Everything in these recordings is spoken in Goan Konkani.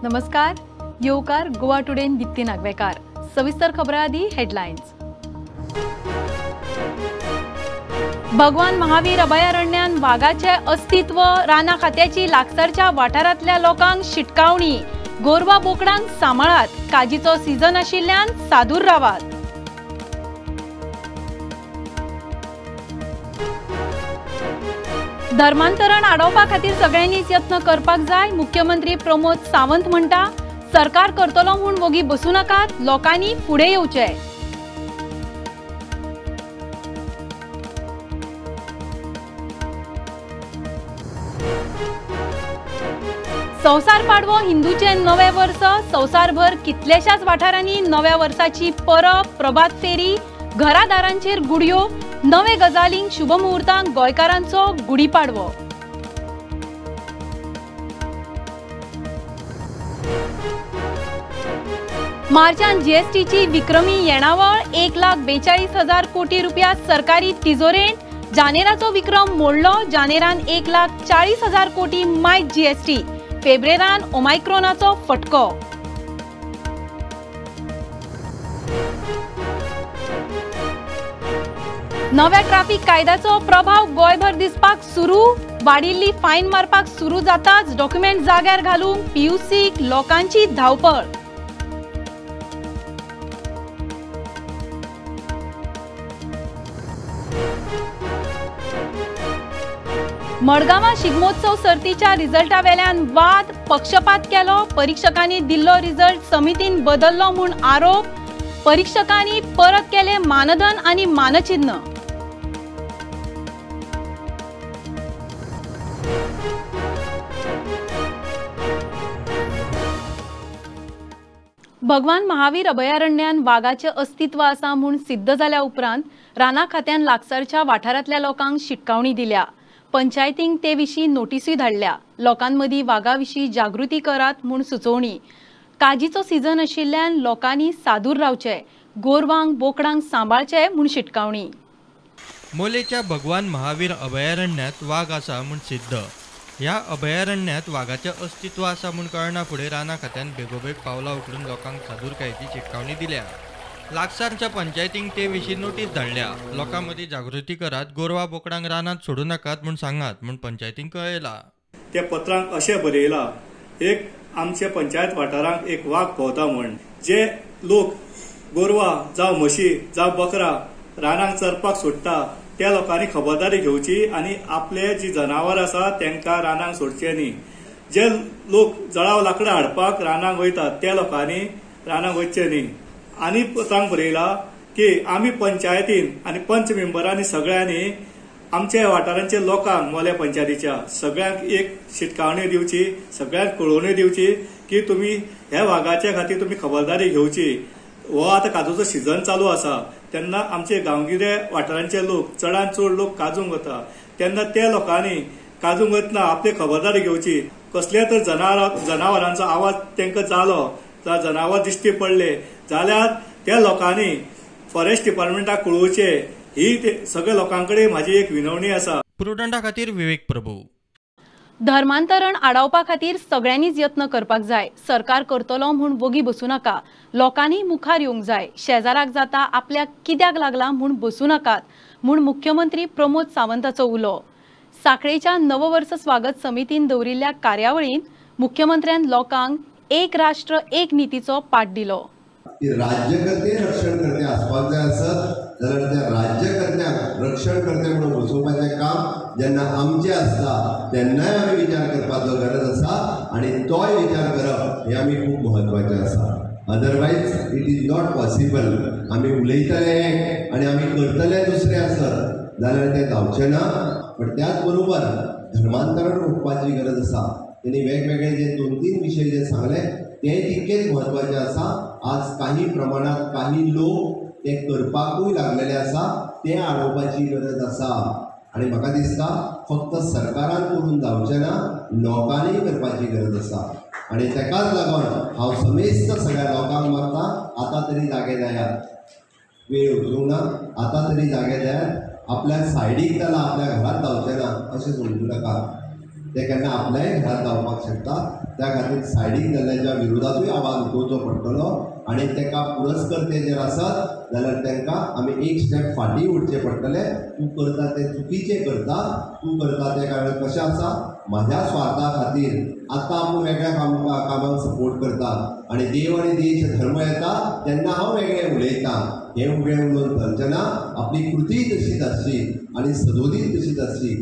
नमस्कार, येवकार गोवा टुडेन दीप्ती नागवेकार. सविस्तर खबरां आदी हेडलायन्स. भगवान महावीर अभयारण्यान वागाचे अस्तित्व, राना खात्याची लागसारच्या वाठारांतल्या लोकांक शिटकावणी, गोरवा बोकडांक सांबाळात, काजीचो सीझन आशिल्ल्यान सादूर रावात. धर्मांतरण आडोवपा खातीर सगळ्यांनीच यत्न करपाक जाय, मुख्यमंत्री प्रमोद सावंत म्हणटा. सरकार करतलो म्हूण वोगी बसूं नाकात, लोकांनी फुडें येवचें. संवसार पाडवो हिंदूचें नवें वर्स, संवसारभर कितल्याशाच वाठारांनी नव्या वर्साची परब, प्रभात फेरी, घरादारांचेर गुडयो, नवे गजालींक शुभमुहूर्तांक गोंयकारांचो गुढीपाडवो. मार्चान जीएसटीची विक्रमी येणावळ, 1,42,000 कोटी रुपया सरकारी तिजोरेंत. जानेराचो विक्रम मोडलो, जानेरान 1,40,000 कोटी मायत जीएसटी. फेब्रेरान ओमायक्रोनाचो फटको. नव्या ट्राफिक कायद्याचो प्रभाव गोंयभर दिसपाक सुरू, वाडिल्ली फायन मारपाक सुरू जाताच डॉक्युमेंट जाग्यार घालूंक पीयूसीक लोकांची धांवपळ. मडगांवां शिगमोत्सव सर्तीच्या रिजल्टा वेल्यान वाद, पक्षपात केलो, परिक्षकांनी दिल्लो रिजल्ट समितीन बदल्लो म्हूण आरोप, परिक्षकांनी परत केले मानधन आनी मानचिन्ह. भगवान महावीर अभयारण्यान वागाचें अस्तित्व आसा म्हूण सिद्ध जाल्या उपरांत राना खात्यान लागसारच्या वाठारांतल्या लोकांक शिटकावणी दिल्या. पंचायतींक ते विशीं नोटिसूय धाडल्या. लोकांमदीं वागा विशीं जागृती करात म्हूण सुचोवणी. काजीचो सीझन आशिल्ल्यान लोकांनी सादूर रावचें, गोरवांक बोकडांक सांबाळचें म्हूण शिटकावणी. मोलेच्या भगवान महावीर अभयारण्यात वाग आसा म्हूण सिद्ध. ह्या अभयारण्यात वागाचें अस्तित्व आसा म्हूण कळना फुडें राना खात्यान बेगोबेग पावलां उखलून लोकांक सादूरकायेची शिटकावणी दिल्या. लागसारच्या पंचायतींक ते विशीं नोटीस धाडल्या. लोकां मदीं जागृती करात, गोरवां बोकडांक रानांत सोडूं नाकात म्हूण सांगात म्हूण पंचायतींक कळयलां. त्या पत्रांक अशें बरयलां, एक आमच्या पंचायत वाठारांत एक वाग भोंवता म्हूण, जे लोक गोरवां जावं म्हशी जावं बकरां रानांक चरपाक सोडटा त्या लोकांनी खबरदारी घेवची आनी आपले जी जनावर आसा तांकां रानांक सोडचे न्ही. जे लोक जळाव लाकडां हाडपाक रानांक वयतात त्या लोकांनी रानांक वचचें न्ही. आनी पत्रांक बरयलां की आमी पंचायतीन आनी पंच मेंबरांनी सगळ्यांनी आमच्या वाठारांच्या लोकांक, मोल्या पंचायतीच्या सगळ्यांक एक शिटकावणी दिवची, सगळ्यांक कळोवणी दिवची की तुमी ह्या वागाच्या खातीर तुमी खबरदारी घेवची. हो आतां काजूचो सिजन चालू आसा तेन्ना आमचे गांवगिरे वाठारांचे लोक चडान चड लोक काजूंक वता तेन्ना त्या लोकांनी काजूंक वतना आपली खबरदारी घेवची. कसल्या तर जनावरांचो आवाज तांकां जालो, जनावर दिश्टी पडले जाल्यार त्या लोकांनी फॉरेस्ट डिपार्टमेंटाक कळोवचें. ही सगळ्या लोकां कडेन म्हाजी एक विनवणी आसा. प्रुडंटा खातीर विवेक प्रभू. धर्मांतरण आडावपा खातीर सगळ्यांनीच यत्न करपाक जाय. सरकार करतलो म्हूण वोगी बसूं नाका, लोकांनी मुखार येवंक जाय. शेजाराक जाता आपल्याक कित्याक लागला म्हूण बसूं नाकात म्हूण मुख्यमंत्री प्रमोद सावंताचो उलो. साखळेच्या नववर्स स्वागत समितीन दवरिल्ल्या कार्यावळींत मुख्यमंत्र्यान लोकांक एक राष्ट्र एक नितीचो पाठ दिलो. राज्यकर्ते रक्षणकर्ते आसपाक जाय आसत जाल्यार त्या राज्यकर्त्यांक रक्षणकर्ते म्हणून बसोवपाचें काम जेन्ना आमचें आसता तेन्नाय आमी विचार करपाचो गरज आसा आनी तोय विचार करप हें आमी खूब म्हत्वाचें आसा. Otherwise it is not possible. आमी उलयतले एक आनी आमी करतले दुसरें आसत जाल्यार तें जावचें ना. पण त्याच बरोबर धर्मांतरण रोखपाची गरज आसा. तेणी वेगवेगळे जे 2-3 विशय जे सांगले ते तितकेच म्हत्वाचे आसा. आज काही प्रमाणात काही लोक ते करपाकूय लागलेले आसा, ते आडोवपाची गरज आसा. आनी म्हाका दिसता फक्त सरकारान करून जावचें ना, लोकांनीय करपाची गरज आसा. आनी तेकाच लागून हांव समेस्त सगळ्या लोकांक मागता, आतां तरी जागे जायात, वेळ वचूंक ना, आतां तरी जागे जायात. आपल्या सायडीक जाला आपल्या घरांत जावचें ना अशें समजूं नाका. ते केन्ना आपल्याय घरांत जावपाक शकता. त्या खातीर सायडीक जाल्ल्याच्या विरोधातूय आवाज उठोवचो पडटलो आनी ताका पुरस्कर्ते जर आसत जाल्यार तांकां आमी एक स्टेप फाटीं उडचें पडटलें. तूं करता तें चुकीचें करता, तूं करता तें कारण कशें आसा म्हाज्या स्वार्था खातीर आतां आपूण वेगळ्या कामांक सपोर्ट करता आनी देव आनी देश धर्म येता तेन्ना हांव वेगळें उलयतां. हें वेगळें उलोवन चलचें ना. आपली कृती तशीच आसची आनी सदोदीत तशीच आसची.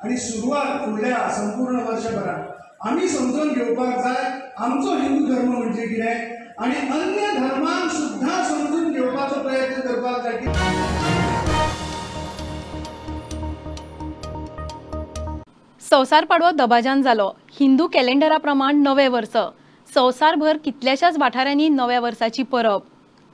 आनी सुरवात फुडल्या संपूर्ण वर्षभरात आमी समजून घेवपाक जाय आमचो हिंदू धर्म म्हणजे कितें आनी अन्य धर्मांक सुद्धा समजून घेवपाचो प्रयत्न करपाक जाय. संवसार पाडवो दबाज्यान जालो. हिंदू कॅलेंडरा प्रमाण नवें वर्स. संवसारभर कितल्याशाच वाठारांनी नव्या वर्साची परब.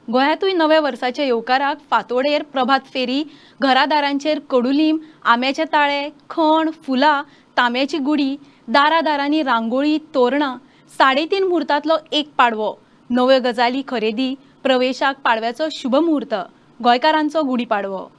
गोंयांतूय नव्या वर्साच्या येवकाराक फांतोडेर प्रभात फेरी, घरादारांचेर कडुलीम, आंब्याचे ताळे, खण, फुलां, तांब्याची गुडी, दारादारांनी रांगोळी, तोरणां. 3.5 मुहूर्तांतलो एक पाडवो. नव्यो गजाली खरेदी, प्रवेशाक पाडव्याचो शुभ मुहूर्त. गोंयकारांचो गुडी पाडवो.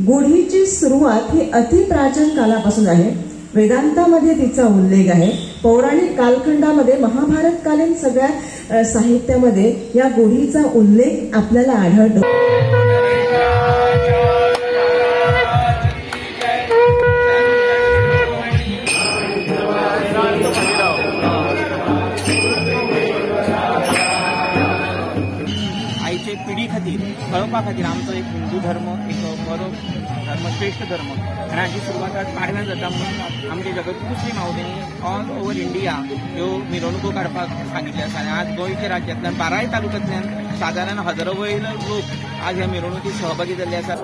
गुढीची सुरुवात ही अतिप्राचीन कालापासून आहे. वेदांतामध्ये तिचा उल्लेख आहे. पौराणिक कालखंडामध्ये महाभारतकालीन सगळ्या साहित्यामध्ये या गुढीचा उल्लेख आपल्याला आढळतो. आयचे पिढी खातीर कळोवपा खातीर आमचो एक हिंदू धर्म एक बरो धर्म, श्रेष्ठ धर्म आनी हाची सुरवात आज पाडव्यान जाता म्हणून आमचे जगद्गुरू श्री माऊलींनी ऑल ओव्हर इंडिया ह्यो मिरवणुको काडपाक सांगिल्ले आसा. आनी आज गोंयच्या राज्यांतल्यान 12 तालुक्यांतल्यान सादारण हजारो वयर लोक आज ह्या मिरवणुकीत सहभागी जाल्ले आसात.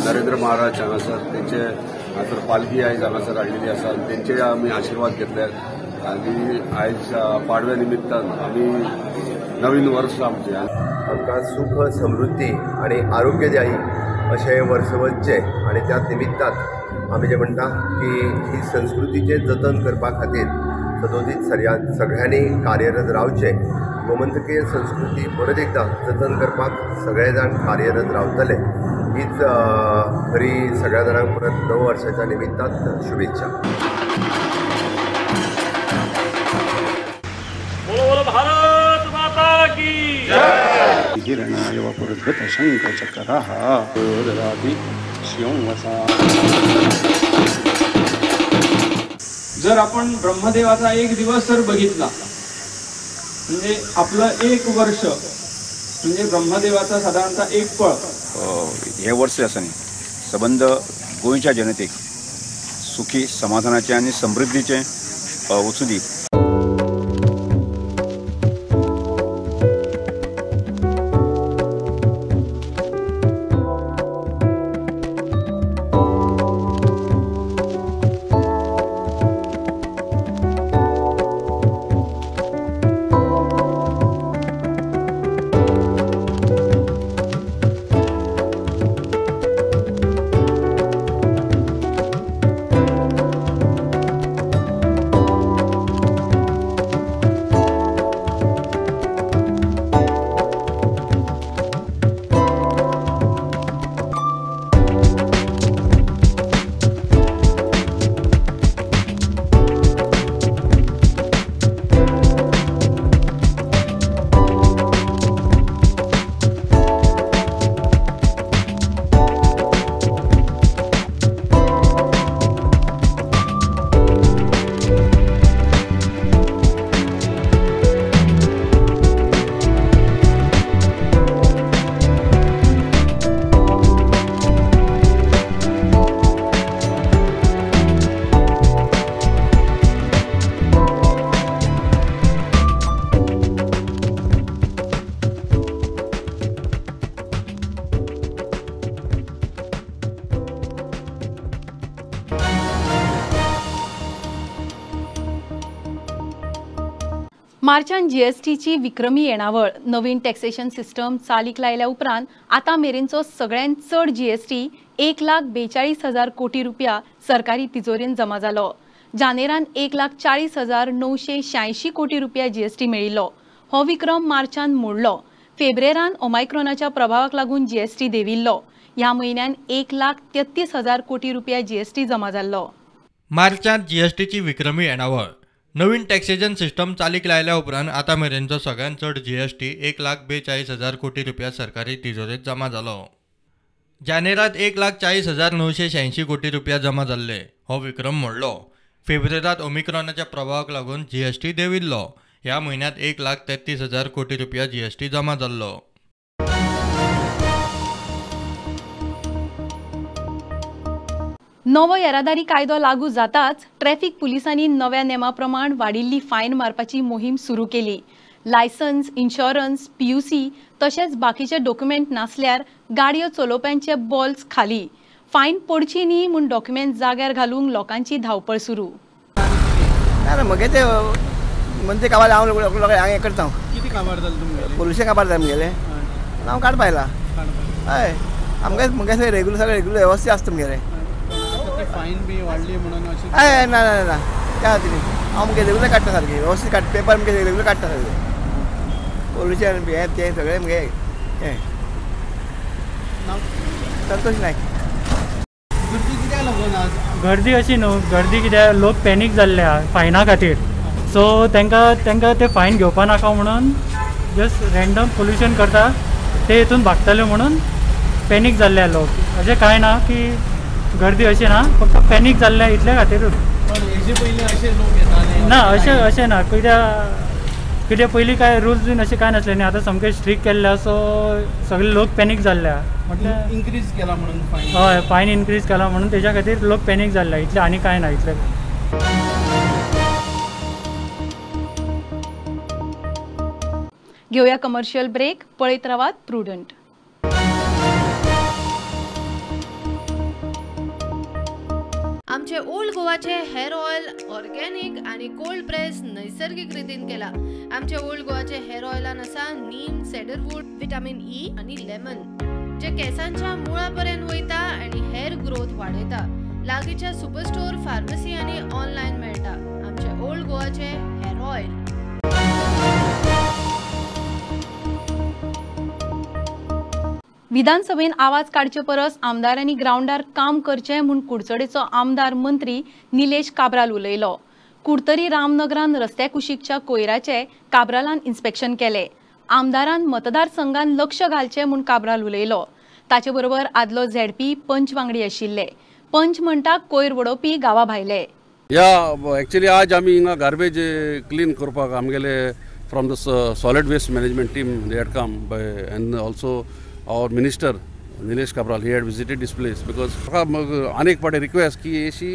नरेंद्र महाराज हांगासर तेंचे हांगासर पालखी आयज हांगासर हाडलेली आसा आनी तेंचे आमी आशिर्वाद घेतले आनी आयज पाडव्या निमित्तान आमी नवीन वर्स आमचें आमकां सुख समृद्धी आनी आरोग्यदायी अशें वर्स वचचें आनी त्या निमित्तान आमी जें म्हणटा की ही संस्कृतीचें जतन करपा खातीर सदोदीत सगळ्यांनी कार्यरत रावचें. गोमंतकीय संस्कृती परत एकदां जतन करपाक सगळे जाण कार्यरत रावतले हीच खरी सगळ्या जाणांक परत नव वर्साच्या निमित्तान शुभेच्छा. जर आपण ब्रह्मदेवाचा एक दिवस जर बघितला म्हणजे आपलं एक वर्ष म्हणजे ब्रह्मदेवाचा साधारणतः एक पळ. हे वर्स आसा न्ही सबंद गोंयच्या जनतेक सुखी समाधानाचें आनी समृद्धीचें वचूं दी. मार्चान जीएसटीची विक्रमी येणावळ. नवीन टॅक्सेशन सिस्टम चालीक लायल्या उपरांत आतां मेरेनचो सगळ्यांत चड जीएसटी 1,42,000 कोटी रुपया सरकारी तिजोरेन जमा जालो. जानेरान 1,40,986 कोटी रुपया जीएसटी मेळिल्लो. हो विक्रम मार्चान मोडलो. फेब्रेरान ओमायक्रॉनाच्या प्रभावाक लागून जीएसटी देंविल्लो. ह्या म्हयन्यान 1,33,000 कोटी रुपया जीएसटी जमा जाल्लो. मार्चांत जीएसटीची विक्रमी येणावळ. नवीन टॅक्सेशन सिस्टम चालीक लायल्या उपरांत आतां मेरेनचो सगळ्यांत चड जीएसटी 1,42,000 कोटी रुपया सरकारी तिजोरेंत जमा जालो. जानेरात 1,40,986 कोटी रुपया जमा जाल्ले. हो विक्रम मोडलो. फेब्रेरात ओमिक्रॉनाच्या प्रभावाक लागून जीएसटी देंविल्लो. ह्या म्हयन्यांत 1,33,000 कोटी रुपया जीएसटी जमा जाल्लो. नवो येरादारी कायदो लागू जाताच ट्रॅफिक पुलिसांनी नव्या नेमा प्रमाण वाडिल्ली फायन मारपाची मोहीम सुरू केली. लायसन्स, इन्शुरन्स, पीयूसी तशेंच बाकीचे डॉक्युमेंट नासल्यार गाडयो चलोवप्यांचे बॉल्स खाली. फायन पडची न्ही म्हूण डॉक्युमेंट जाग्यार घालूंक लोकांची धांवपळ सुरू. ना मगे ते म्हणजे काबार हांव हें करता. कितें काबार जालें तुमगेलें? पोल्युशन काबार जालें मुगेलें, हांव काडपा आयला. हय, आमगे मुगे सगळें रेगुलर, सगळें रेगुलर वेवस्थीत आसता मुगेलें. फायन बी वाडली म्हणून अशें? हय, ना ना ना, त्या खातीर हांव मुगे रेगुलर काडटा सारकें वेवस्थीत काडटा. पेपर मुगे रेगुलर काडटा सारकें. पोल्युशन बी हें तें सगळें मुगे हें. संतोष नायक. गर्दी कित्याक लागून आज? गर्दी अशी न्हू, गर्दी कित्याक लोक पॅनीक जाल्ले आहा फायना खातीर. सो तांकां ते फायन घेवपा नाका म्हणून जस्ट रँडम पोल्युशन करता, ते हितून भागतले म्हणून पॅनीक जाल्ले आहा लोक. अशें कांय ना की गर्दी अशी ना, फक्त पॅनीक जाल्ले इतले खातीरूच. ना अशें अशें ना, कित्याक कित्याक पयलीं कांय रुल्स बीन अशें कांय नासलें न्ही, आतां सामकें स्ट्रिक्ट केल्ले आसा. सो सगळे लोक पॅनीक जाल्ले आहा. म्हटल्यार इन्क्रीज केला म्हणून फायन? हय, फायन इन्क्रीज केला म्हणून तेज्या खातीर लोक पॅनीक जाल्ले, इतलें आनी कांय ना इतलें. घेवया कमर्शियल ब्रेक. पळयत रावात प्रुडंट. आमचे ओल्ड गोवाचे हेअर ऑयल ऑर्गेनिक आणि कोल्ड प्रेस नैसर्गिक रितीन केला. आमचे ओल्ड गोवाचे हेअर ऑयलान आसा नीम, सेडरवूड, विटामिन ई आणि लेमन, जे केसांच्या मुळापर्यंत वयता आणि हेअर ग्रोथ वाडयता. लागींच्या सुपरस्टोर, फार्मसी आणि ऑनलायन मेळटा. आमचे ओल्ड गोवाचे हेअर ऑयल. विधानसभेन आवाज काडचे परस आमदारांनी ग्रावंडार काम करचें म्हूण कुडचडेचो आमदार मंत्री निलेश काब्राल उलयलो. कुडतरी रामनगरान रस्त्या कुशीकच्या कोयराचें काब्रालान इन्स्पेक्शन केलें. आमदारान मतदारसंघान लक्ष घालचें म्हूण काब्राल उलयलो. ताचे बरोबर आदलो झेडपी पंच वांगडी आशिल्ले. पंच म्हणटा कोयर वडोवपी गांवा भायले. या एक्चुअली आज आमी हिंगा गार्बेज क्लीन करपाक आमगेले from the solid waste management team they had come by and also our minister Nilesh Cabral he had visited this place because अनेक पाटे रिक्वेस्ट की अशी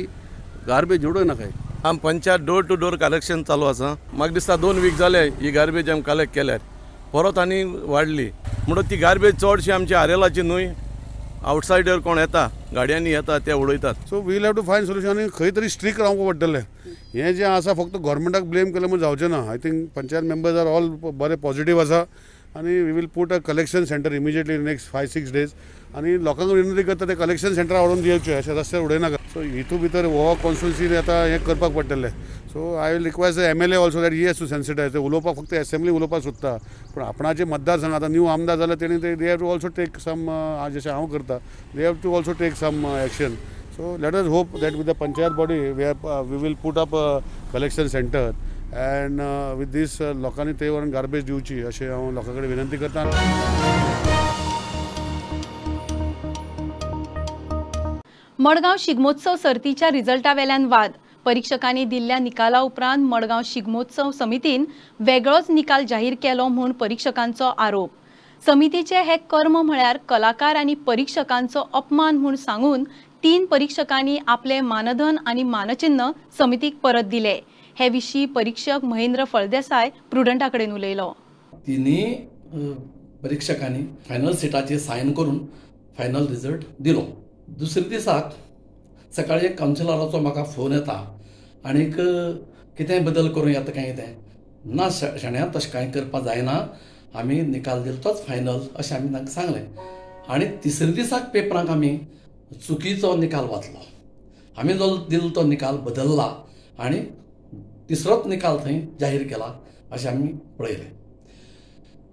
गार्बेज उडोवं नाकाय. आम panchayat door to door collection चालू आसा. म्हाका दिसता 2 वीक जाले ही गार्बेज आमी कलेक्ट केल्यार परत आनी वाडली. म्हणून ती गार्बेज चडशी आमची आरेलाची न्हय, आवटसायडर कोण येता गाडयांनी येता ते उडयतात. So we will have to find solution आनी खंय तरी स्ट्रिक्ट रावंक पडटलें. हें जें आसा फक्त गव्हर्मेंटाक ब्लेम केलें म्हूण जावचें ना. I think panchayat members are all बरे पॉझिटीव आसा आनी we will put a collection centre immediately next 5-6 days. आनी लोकांक विनंती करता ते कलेक्शन सेंटर हाडून दिवचें, अशें रस्त्यार उडयनाका. सो हितू भितर हो कॉन्स्टिट्युन्सी आतां हें करपाक पडटलें. So I will request the MLA also that he has to sensitize. ते उलोवपाक फक्त एसेंब्ली उलोवपाक सोदता, पूण आपणाचे मतदारसंघ आतां न्यू आमदार जाल्यार तेणी ते they have to also take some, जशें हांव करता, they have to also take some action. So let us hope that with the panchayat body we will put up a collection centre and with this लोकांनी ते व्हरून गार्बेज दिवची अशें हांव लोकां कडेन विनंती करता. मडगांव शिगमोत्सव सर्तीच्या रिजल्टा वेल्यान वाद. परीक्षकांनी दिल्ल्या निकाला उपरांत मडगांव शिगमोत्सव समितीन वेगळोच निकाल जाहीर केलो म्हूण परीक्षकांचो आरोप. समितीचे हे कर्म म्हळ्यार कलाकार आनी परीक्षकांचो अपमान म्हूण सांगून 3 परीक्षकांनी आपले मानधन आनी मानचिन्ह समितीक परत दिले. हे विशीं परीक्षक महेंद्र फळदेसाय प्रुडंटा कडेन उलयलो. तिन्ही परीक्षकांनी फायनल सिटाचेर सायन करून फायनल रिजल्ट दिलो. दुसरे दिसाक सकाळी एक कावन्सिलराचो म्हाका फोन येता आनीक कितेंय बदल करूं येता काय कितें. ना शेण्या तशें कांय करपाक जायना, आमी निकाल दिलो तोच फायनल अशें आमी तांकां सांगलें. आनी तिसऱ्या दिसाक पेपरांक आमी चुकीचो निकाल वाचलो. आमी जो दिलो तो निकाल बदलला आनी तिसरोच निकाल थंय जाहीर केला अशें आमी पळयलें.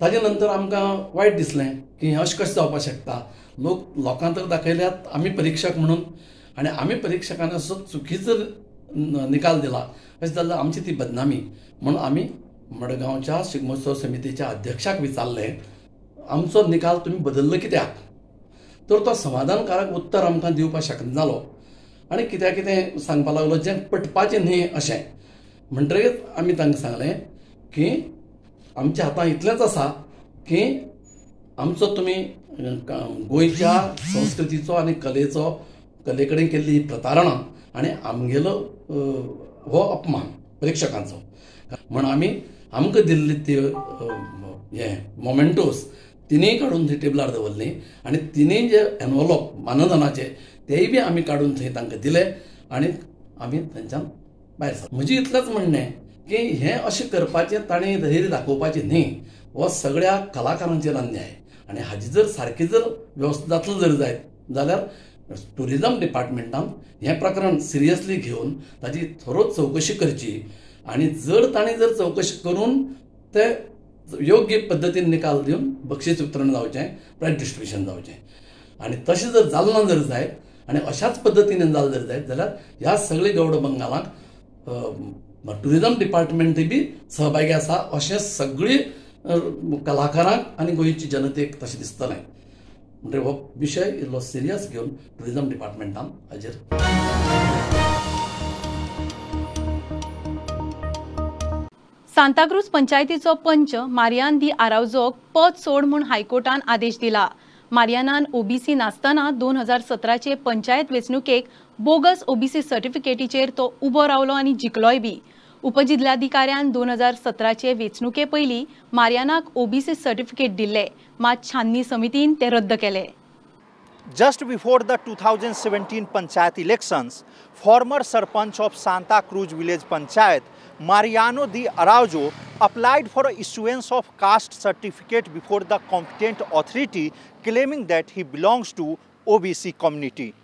ताजे नंतर आमकां वायट दिसलें की हें अशें कशें जावपाक शकता, लोक लोकांक तर दाखयल्यात आमी परिक्षक म्हणून आनी आमी परिक्षकांनी असो चुकीचो निकाल दिला अशें जाल्यार आमची ती बदनामी. म्हणून आमी मडगांवच्या शिगमोत्सव समितीच्या अध्यक्षाक विचारलें आमचो निकाल तुमी बदल्लो कित्याक, तर तो समाधानकारक उत्तर आमकां दिवपाक शकना जालो आनी कित्याक कितें सांगपाक लागलो जें पटपाचें न्ही अशें. म्हणटकीच आमी तांकां सांगलें की आमच्या हातांत इतलेंच आसा की आमचो तुमी गोंयच्या संस्कृतीचो आनी कलेचो कले कडेन केल्ली ही प्रतारणा आनी आमगेलो हो अपमान प्रेक्षकांचो, म्हण आमी आमकां दिल्ली ती हे मोमेंटोस तिनूय काडून थंय टेबलार दवरली आनी तिनूय जे एनवलॉप मानधनाचे तेय बी आमी काडून थंय तांकां दिले आनी आमी थंयच्यान भायर सरले. म्हजें इतलेंच म्हणणें की हें अशें करपाचें ताणें धैर्य दाखोवपाचें न्ही, हो सगळ्या कलाकारांचेर अन्याय आनी हाजी जर सारकी जर वेवस्था जातलो जर जायत जाल्यार ट्युरिजम डिपार्टमेंटान हें प्रकरण सिरियसली घेवन ताजी थोरो चवकशी करची आनी जर ताणें जर चवकशी करून ते योग्य पद्दतीन निकाल दिवन बक्षीस वितरण जावचें, प्रायज डिस्ट्रिब्युशन जावचें आनी तशें जर जालें ना जर जायत आनी अशाच पद्दतीन जालें जर जायत जाल्यार ह्या सगळे गौड बंगालाक ट्युरिजम डिपार्टमेंटय बी सहभागी आसा अशें सगळे कलाकारांक आनी गोंयची जनतेक तशें दिसतलें. म्हणटकीर हो विशय इल्लो सिरियस घेवन ट्युरिजम डिपार्टमेंटान हाजेर. सांताक्रूज पंचायतीचो पंच मारियान दी आरावजोक पद सोड म्हूण हायकोर्टान आदेश दिला. मारियानान ओबीसी नासतना 2017चे पंचायत वेंचणुकेक बोगस ओबीसी सर्टिफिकेटीचेर तो उबो रावलो आनी जिखलोय बी. उपजिल्ल्याधिकाऱ्यान 2017चे वेंचणुके पयलीं मारियानाक ओबीसी सर्टिफिकेट दिल्ले, मात छाननी समितीन ते रद्द केले. Just before the 2017 panchayat elections, former sarpanch of Santa Cruz village panchayat Mariano de Araujo applied for issuance of caste certificate before the competent authority, claiming that he belongs to OBC community.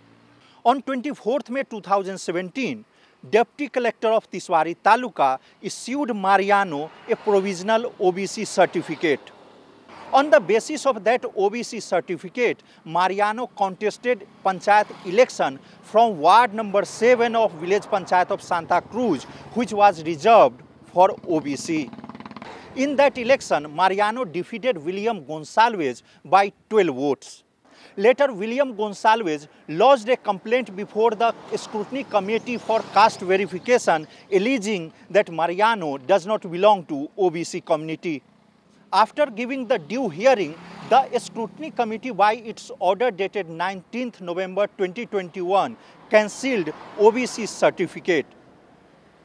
On 24th May 2017, Deputy Collector of Tiswadi Taluka issued Mariano a provisional OBC certificate. On the basis of that OBC certificate, Mariano contested panchayat election from ward number 7 of village panchayat of Santa Cruz, which was reserved for OBC. In that election, Mariano defeated William Gonsalves by 12 votes. Later, William Gonsalves lodged a complaint before the scrutiny committee for caste verification, alleging that Mariano does not belong to OBC community. After giving the due hearing, the scrutiny committee by its order dated 19th November 2021 cancelled OBC certificate.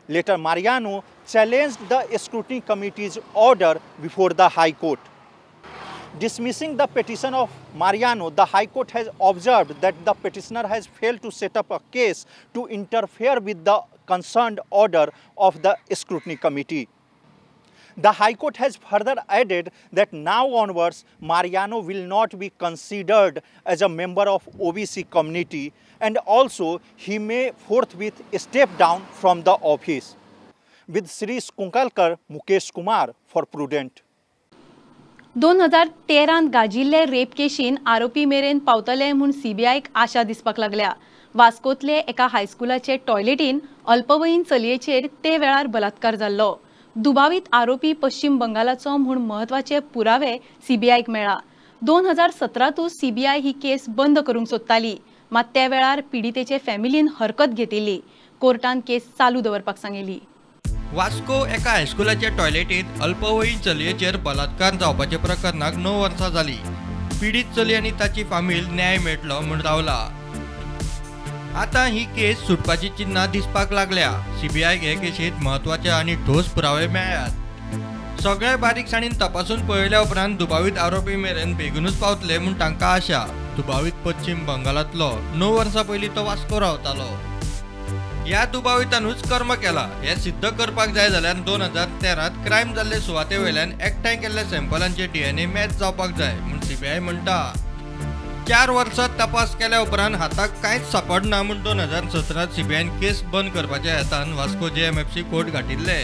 Later, Mariano challenged the scrutiny committee's order before the High Court. Dismissing the petition of Mariano, the High Court has observed that the petitioner has failed to set up a case to interfere with the concerned order of the scrutiny committee. The High Court has further added that now onwards, Mariano will not be considered as a member of OBC community, and also he may forthwith step down from the office. With Shirish Kunkalkar, Mukesh Kumar for Prudent. 2013 गाजिल्ले rape केशीन आरोपी मेरेन पावतले म्हूण सीबीआयक आशा दिसपाक लागल्या. वास्कोतले एका हायस्कुलाचे टॉयलेटीन अल्पवयीन चलयेचेर ते वेळार बलात्कार जाल्लो. दुबावीत आरोपी पश्चिम बंगालाचो म्हूण म्हत्वाचे पुरावे सीबीआयक मेळ्ळा. 2017तूच सीबीआय ही केस बंद करूंक सोदताली, मात त्या वेळार पिडितेचे फॅमिलीन हरकत घेतिल्ली. कोर्टान केस चालू दवरपाक सांगिल्ली. वास्को एका हायस्कुलाच्या टॉयलेटींत अल्पवयीन चलयेचेर बलात्कार जावपाच्या प्रकरणाक 9 वर्सां जाली. पिडीत चली आनी ताची फामील न्याय मेळटलो म्हूण रावला. आतां ही केस सुटपाची चिन्हां दिसपाक लागल्या. सीबीआयक हे केशींत म्हत्वाचे आनी ठोस पुरावे मेळ्ळ्यात. सगळे बारीकसाणीन तपासून पळयल्या उपरांत दुबावीत आरोपी मेरेन बेगीनूच पावतले म्हूण तांकां आशा. दुबावीत पश्चिम बंगालांतलो 9 वर्सां पयलीं तो वास्को रावतालो. ह्या दुबावितानूच कर्म केला हें सिद्ध करपाक जाय जाल्यार 2013 क्रायम जाल्ले सुवाते वयल्यान एकठांय केल्ल्या सॅम्पलांचे डीएनए मॅच जावपाक जाय म्हूण सीबीआय म्हणटा. 4 वर्सां तपास केल्या उपरांत हाताक कांयच सापडना म्हूण 2017 सीबीआयन केस बंद करपाच्या हेतान वास्को जेएमएफसी कोर्ट गाठिल्ले.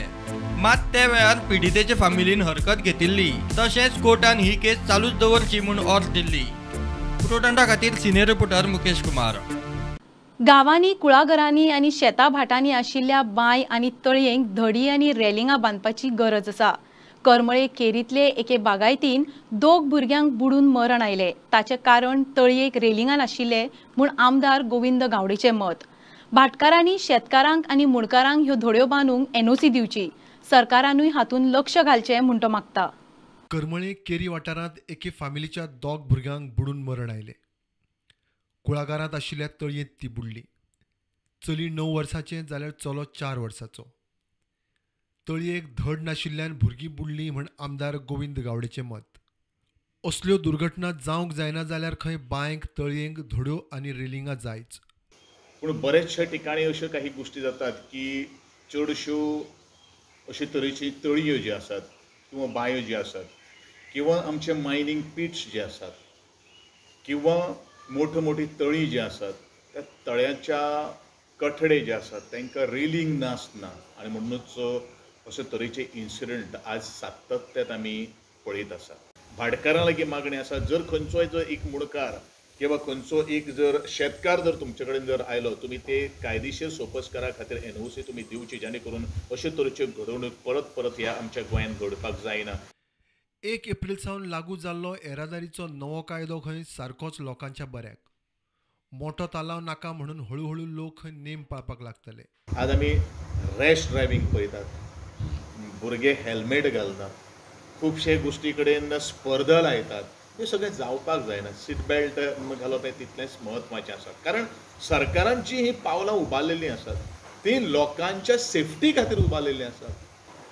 मात त्या वेळार पिडितेचे फामिलीन हरकत घेतिल्ली. तशेंच कोर्टान ही केस चालूच दवरची म्हूण ऑर्द दिल्ली. प्रुडंटा खातीर सिनियर रिपोर्टर मुकेश कुमार. गांवांनी, कुळागरांनी आनी शेता भाटांनी आशिल्ल्या बांय आनी तळयेंक धडी आनी रेलिंगां बांदपाची गरज आसा. करमळे केरींतले एके बागायतीन 2 भुरग्यांक बुडून मरण आयलें. ताचें कारण तळयेक रेलिंगां नाशिल्लें म्हूण आमदार गोविंद गावडेचें मत. भाटकारांनी शेतकारांक आनी मुणकारांक ह्यो धड्यो बांदूंक एनओसी दिवची. सरकारानूय हातूंत लक्ष घालचें म्हूण तो मागता. करमळे केरी वाठारांत एके फामिलीच्या 2 भुरग्यांक बुडून मरण आयलें. कुळागरांत आशिल्ल्या तळयेंत ती बुडली. चली 9 वर्सांचें जाल्यार चलो 4 वर्सांचो. तळयेक धड नाशिल्ल्यान भुरगीं बुडलीं म्हण आमदार गोविंद गावडेचें मत. असल्यो दुर्घटना जावंक जायना जाल्यार खंय बांयक तळयेंक धड्यो आनी रेलिंगां जायच. पूण बरेचशे ठिकाणी अश्यो काही गोश्टी जातात की चडश्यो अशे तरेची तळयो ज्यो आसात किंवा बांयो ज्यो आसात किंवा आमचे मायनींग पिट्स जे आसात किंवा मोठे मोठी तळी जी आसात त्या तळ्याच्या कठडे जे आसात तांकां रेलिंग नासना आनी म्हणूनच अशे तरेचे इन्सिडंट आज सातत्यात आमी पळयत आसात. भाटकारां लागीं मागणी आसा, जर खंयचोय जर एक मुणकार किंवा खंयचो एक जर शेतकार जर तुमचे कडेन जर आयलो, तुमी ते कायदेशीर सोपस्कारा खातीर एनओसी तुमी दिवची, जेणे करून अशे तरेच्यो घडवणूक परत परत ह्या आमच्या गोंयांत घडपाक जायना. 1 एप्रिल सावन लागू जाल्लो येरादारीचो नवो कायदो खंय सारकोच लोकांच्या बऱ्याक. मोठो तालाव नाका म्हणून हळूहळू लोक खंय नेम पाळपाक लागतले. आज आमी रॅश ड्रायव्हींग पळयतात, भुरगे हेल्मेट घालनात, खुबशे गोश्टी कडेन स्पर्धा लायतात. हें सगळें जावपाक जायना. सीट बेल्ट घालप हें तितलेंच म्हत्वाचें आसा, कारण सरकारान जी हीं पावलां उबारलेलीं आसात तीं लोकांच्या सेफ्टी खातीर उबारलेलीं आसात.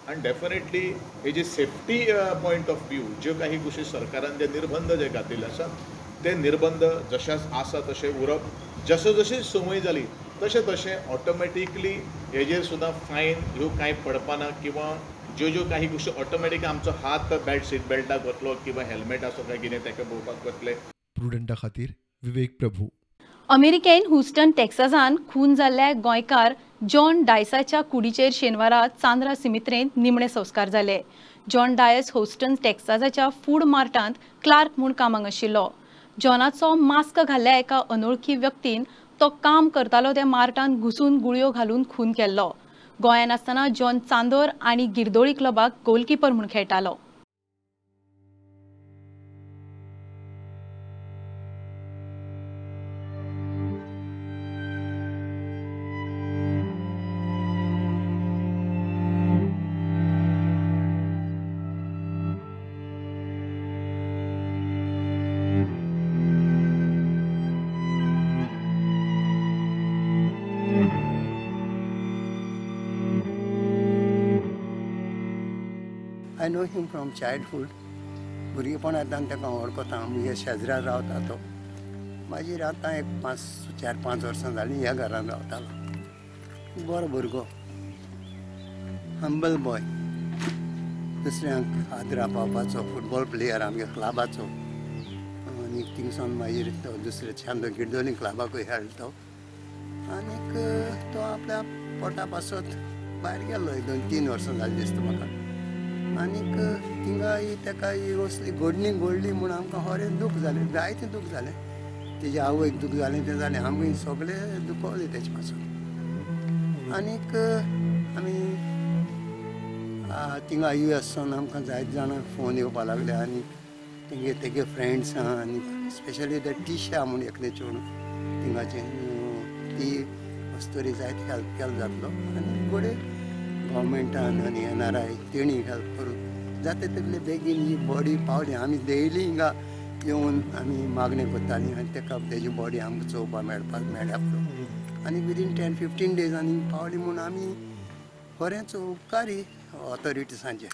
आनी डेफिनेटली हे जे सेफ्टी पॉयंट ऑफ व्यू ज्यो काही गोश्टी सरकारान जे निर्बंध जे घातलेले आसात ते निर्बंध जशेच आसा तशे उरप, जशें जशी संवय जाली तशें तशें ऑटोमॅटिकली हेजेर सुद्दां फायन ह्यो कांय पडपाना किंवा ज्यो ज्यो काही गोश्टी ऑटोमॅटीक आमचो हात बेल्ट सीट बेल्टाक वतलो किंवा हेल्मेट आसो काय कितें ताका भोंवपाक वतले. प्रुडंटा खातीर विवेक प्रभू. अमेरिकेन ह्युस्टन टेक्सासान खून जाल्ल्या गोंयकार जॉन डायसाच्या कुडीचेर शेनवारा चांद्रा सिमित्रेंत निमणे संस्कार जाले. जॉन डायस ह्युस्टन टेक्सासाच्या फूड मार्टांत क्लार्क म्हूण कामाक आशिल्लो. जॉनाचो मास्क घाल्ल्या एका अनोळखी व्यक्तीन तो काम करतालो त्या मार्टांत घुसून गुळयो घालून खून केल्लो. गोंयांत आसतना जॉन चांदोर आनी गिरदोळी क्लबाक गोलकीपर म्हूण खेळटालो. I know him from childhood. भुरगेपणांतल्यान ताका हांव वळखता. म्हज्या शेजरा रावता तो. मागीर आतां एक 4-5 वर्सां जालीं ह्या घरान रावतालो. बरो भुरगो, हंबल बॉय, दुसऱ्यांक आदरा पावपाचो, फुटबॉल प्लेयर आमगे क्लबाचो. आनी थिंगसान मागीर तो दुसरे चांदो गिरदोली क्लबाकूय खेळटा तो. आनीक तो आपल्या पोटा पासत भायर गेलो. 2-3 वर्सां जालीं दिसता म्हाका. आनीक थिंगा ताका असली घडणी घडली म्हूण आमकां खरें दूख जालें, जायतें दूख जालें. तेजे आवयक दूख जालें, तें जालें, आमी सगळे दुखवले तेजे पासून. आनीक आमी थिंगा यू एस सावन आमकां जायते जाणां फोन येवपा लागले आनी तेंगे तेगे फ्रेंड्स आहा आनी स्पेशली the टिशा म्हूण एकलें चेडूं थिंगाचें, ती अस्तोरी जायते हेल्प केलो जातलो. आनी घडये गव्हर्मेंटान आनी एनआरआय तेणी हेल्प करून जाता तितले बेगीन ही बॉडी पावली. आमी डेली हिंगा येवन आमी मागणी करतालीं आनी ताका तेजी बॉडी आमकां चोवपाक मेळपाक मेळ्ळ्या पुरो. आनी विदीन 10-15 डेज आनी पावली म्हूण आमी बरेंच उपकारी ऑथॉरिटीजांचे.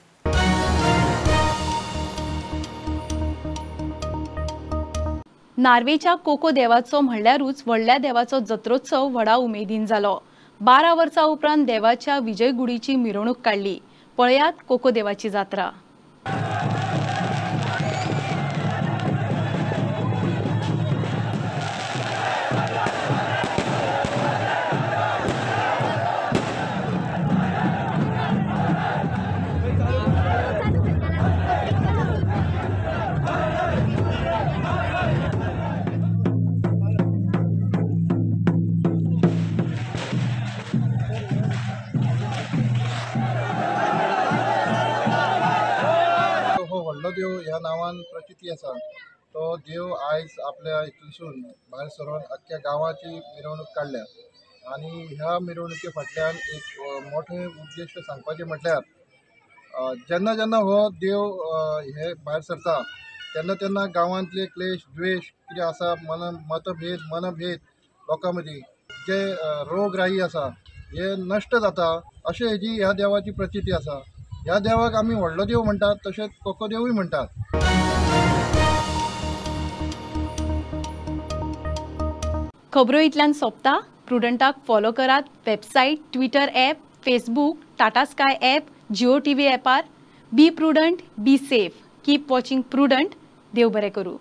नार्वेच्या कोको देवाचो म्हणल्यारूच व्हडल्या देवाचो जत्रोत्सव व्हडा उमेदीन जालो. 12 वर्सां उपरांत देवाच्या विजयगुडीची मिरवणूक काडली. पळयात कोकोदेवाची जात्रा. देव ह्या नांवान प्रचिती आसा. तो देव आयज आपल्या हितूनसून भायर सरून अख्ख्या गांवाची मिरवणूक काडल्या आनी ह्या मिरवणुके फाटल्यान एक मोठें उद्देश सांगपाचें म्हटल्यार जेन्ना जेन्ना हो देव हे भायर सरता तेन्ना तेन्ना गांवांतले क्लेश द्वेश कितें आसा, मतभेद मनभेद लोकां मदीं जे रोगराई आसा हे नश्ट जाता अशें हेजी ह्या देवाची प्रचिती आसा. ह्या देवाक आमी व्हडलो देव म्हणटात, तशेंच कोकोदेवूय म्हणटात. खबरो इतल्यान सोंपता. प्रुडंटाक फॉलो करात website, Twitter app, Facebook, Tata Sky app, Jio TV ॲपार. Be prudent, be safe, keep watching Prudent. देव बरें करूं.